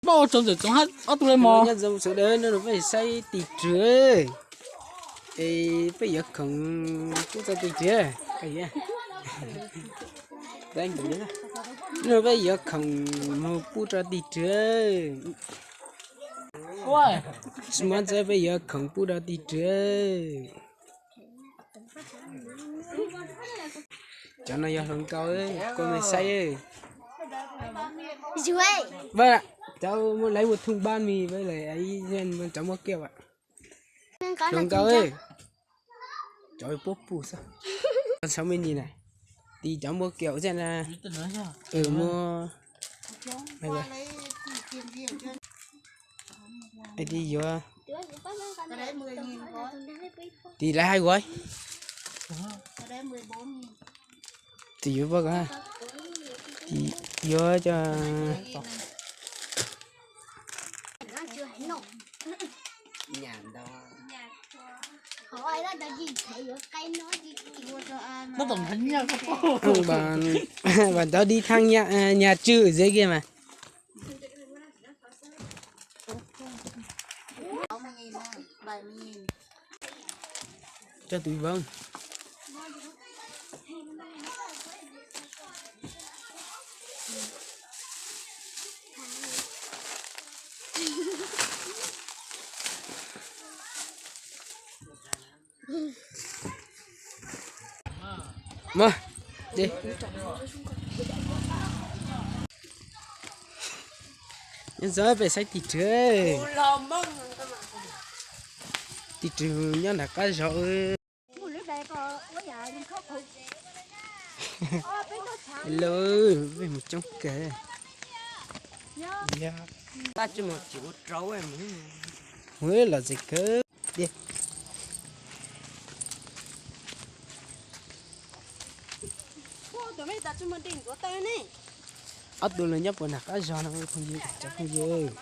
Pab ua tsaug ntxawm Txoov hab ob tug le mog. Nyob zoo sawv daws, hnub no peb saib tis rwg, es peb yuav khoom pub rau tis rwg. Hnub no peb yuav khoom moog pub rau tis rwg. Tsis muab ntxawg, peb yuav khoom pub rau tis rwg. Cov no yog hluas nkauj, kuv me saib. Cov muaj lawv ua thoob npab mis, cov muaj kiav. Hluas nkauj, cov puab pum xwb. Cov me ntsis na, tis cov muaj kiav xwb na. Muaj, tis yuav, tis lawv hais ua, tis yuav, yuav cov Vas ntawd đi thăm nhà, nhà trọ dễ kia mà. Cho tụi vốn. Mog, nyob zoo peb saib tis rwg. Tis rwg nyob nram qab zos. Lawv peb mus coob kawg. Tab tsis mus tsis ua rau mus los tsis kawg. Ob tug los nyob puag nram qab zos no cov phooj ywg.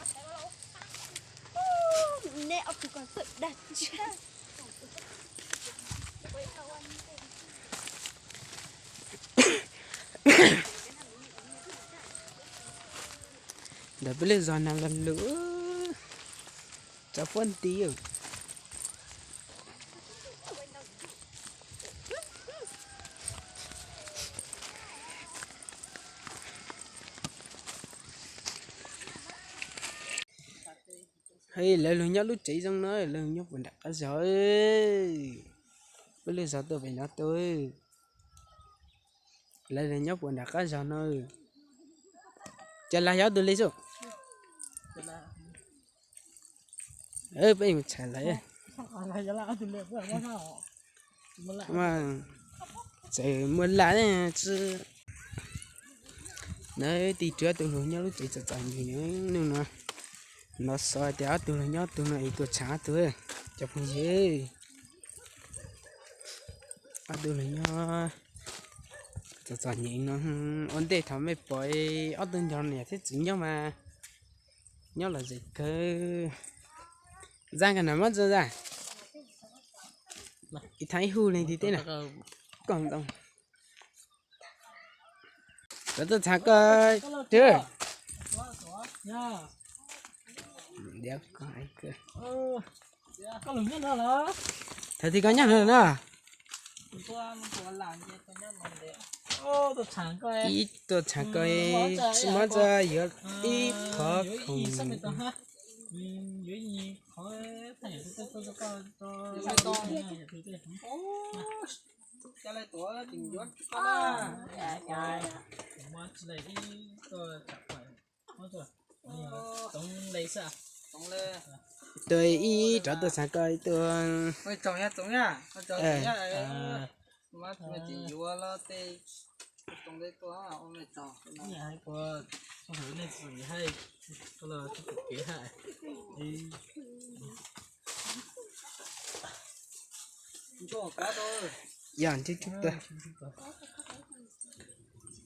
Ntawm peb lub zos no los lug tso puab nti. Lawv lug nyob lub tsev zoo no, lawv nyob puag nram qab zos. Peb lub zos tuaj pem no tuaj. Lawv nyob puag nram qab zos no. Cov laj yog ob tug li xwb. Peb mus tshais lawv. Txawm muaj laj tsi. Ntawd tis rwg ob tug lug nyob lub tsev txom txom nyem no. Nov xov tias ob tug lug nyob tug no es tuaj tshais ob tug, cov phooj ywg. Ob tug lug nyob txom txom nyem no. Ua ntej thaum mej pom ob tug nrog niam thiab txiv nyob mas nyob lom zem kawg. Zaj nkag na mob txog zaj. Ib thaum ib hu leej twg teb na. Koj ntoo. Rov tuaj txhais koj. Thaum twg koj nyob no na? Ib tuaj txhais koj, tsis mob txog yuav ib qho khoom. Tuaj ib rov tuaj txhais koj ib tuaj. Yog ntsib tub tuag.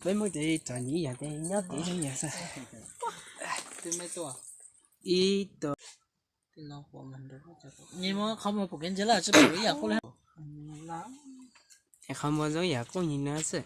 Peb Hmoob ces txom nyem ib yam ces nyob kev zoo yam xwb. Ib tug. Qhov muag pom kev ntsia lawm tsis pom ib yam qub li. Es qhov muag zoo yam qub nyig no xwb.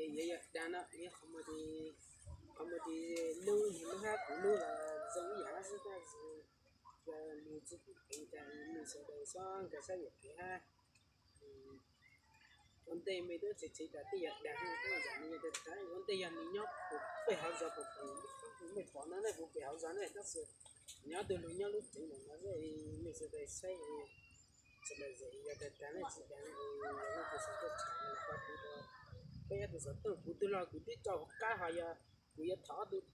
Ces yog yog dag no yog qhov muag, qhov muag ces lub niag lub hab kuv lub los zoo ib yam hab xwb tab sis yog nws tsis pum cas nws sawv daws txhob nkag sab yam kev hab. Ua ntej mej twb tseem tseem tas tej yam dag no, tej yam no yog tas ua ntej yog nws nyob puag pem hauv zos puag pem, mej pom no ne, puag pem hauv zos ne, tab sis nyob tug lug nyob lub tsev ntawm no xwb, mej sawv daws saib, sawv daws zem yog tas tas nej tsis dag, leej twg xav tuaj tsham los kuv, peb ob tug xov tooj, kuv tug los kuv twb tso hauv qab, ho yog kuv yuav thov ob tug,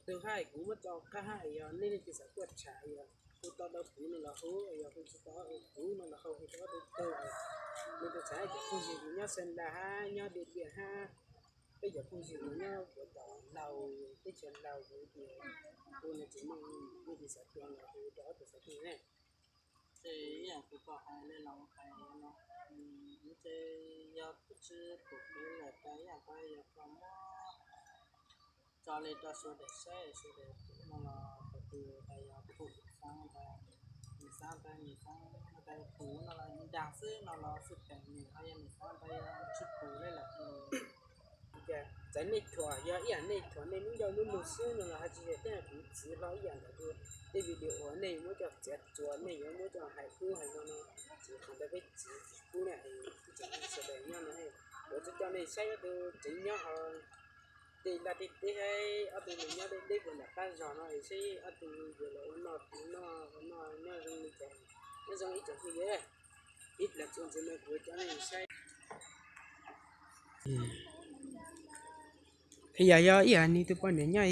tug hab kuv muab tso hauv qab hab, yog nej leej twg xav tuaj tsham, yog hu tau rau kuv no los hu, yog hu tsis tau kuv no los hu, hu rau ob tug tug, leej twg tsham ces phooj ywg nyob Xeev Las hab nyob Diaj Diaj hab, Peb cov phooj ywg uas nyob puag tom Laug, teb chaws Laug, kuv tias hu no ces nej, nej tsis xav tua los hu rau ob tug xov tooj ne. Ces ib yam kuv tau hais li los hais no, ces yog twb tsis pum kev lawm tas ib yam tas yog koj muab tso li rau sawv daws saib, sawv daws pum no los qhov twg tas yog pum xav tas, nws xav tas nws xav tas pum no los dag xwb no los xwb tas nws ho yog nws xav tas yog tsis pum li lawm. Txawm nej thuam yog ib yam nej thuam nej lub ncauj lub lug xwb no los hais tsis yog tej kuv txiv hlo ib yam ntawd. Tej video uas nej yuav muab coj txiav txuas, nej yuav muab coj hais ub hais no no, tsis qhov ntawd peb txiv tsis pub na. Sawv daws nyob no, kuv tsis coj nej saib ob tug tsev nyob ho tej laj tej teb, ob tug nyob deb deb puag nram qab zog no es saib ob tug yuav los ua noj ua noj ua noj nyob zoo li cas, nyob zoo ib tsoom phooj ywg. Ib pliag txuas ntxiv no kuv coj nej saib. Yog, yog ib yam li tus poj niam nyob,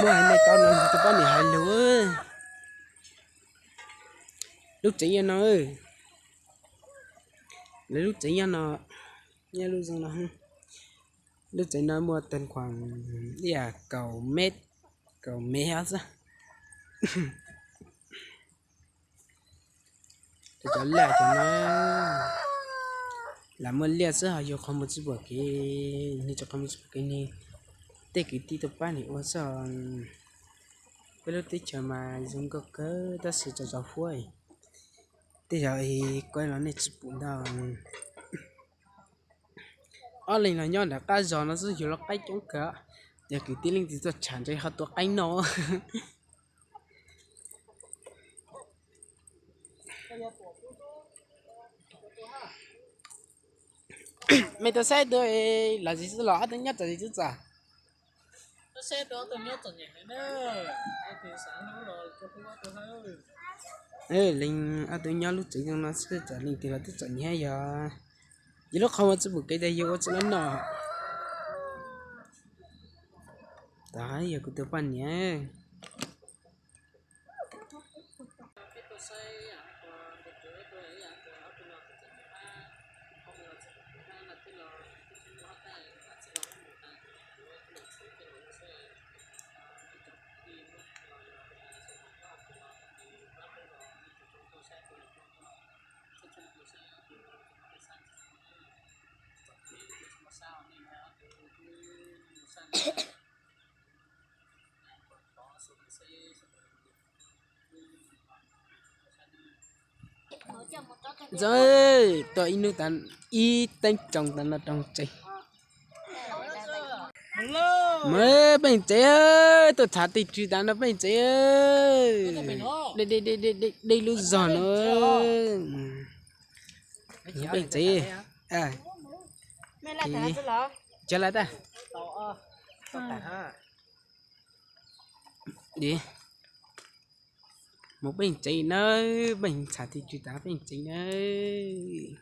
muab hais nej tau no tus poj niam hais lus. Lub tsev nyob no, lawv lub tsev nyob no, nyob lub zoo no. Lub tsev no muaj tag khuam ib yam kaum mev, kaum mev xwb. Cov laj cov no lam muaj liaj xwb ho yuav qhov muag tsis pom kev, nws tsis qhov muag tsis pom kev ne. Tej kwv tij tuaj pab nws ua xwb. Peb lub teb chaws mas zoo nkauj kawg tab sis tsaus tsaus huab. Tej zaum kuv los nej tsis pum ntau. Ob leeg los nyob nram qab zos no xwb yus los qaib coob kawg. Yog kwv tij leej twg tuaj tsham ntshe ho tua qaib noj. Mej tuaj saib tus los zis xwb los ob tug nyob txom zis xwb txam. Leej ob tug nyob lub tsev zoo no xwb txam leej twg los twb txom nyem yog. Yus lub qhov muag tsis pom kev tas yus ua tsis lab noj. Tod yog kuv tus poj niam. Ntxawm, tuaj ib hnub tas ib teev tsoos tas no rau tsev. Mus peb tsev, tuaj tshav twg tsw tas no peb tsev. Deb lub zog no. Mus peb tsev. Cov lawm tag. Mus peb tsev nawb, peb tshav twg tsw tas peb tsev nawb.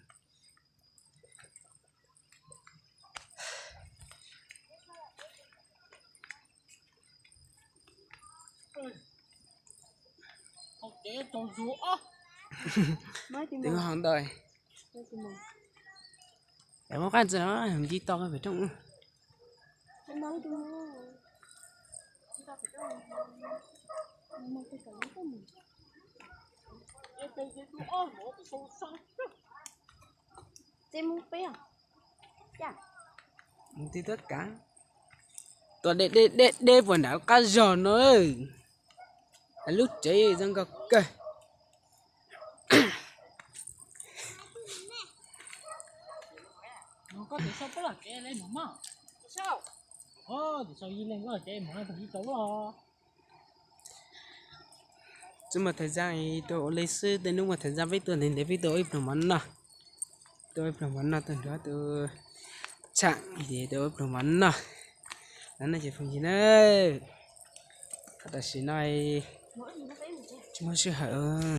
Twb ho ntawd. Muab qab ntxiv no nti toj pem rooj. Mus twb tuaj kav. Tuaj deb deb deb deb puag nram qab zog no. Lub tsev zoo nkauj kawg. Tsis muaj thaj zaj tuaj ua li xwb, tej hnub muaj thaj zaj peb tuaj ntev ntev peb tuaj ua ib pluag mov noj. Tuaj ua ib pluag mov noj, tuaj nrog tus tsham ces tuaj ua ib pluag mov noj. Los noj ces phooj ywg na, tam sim no tsis muaj sij hawm.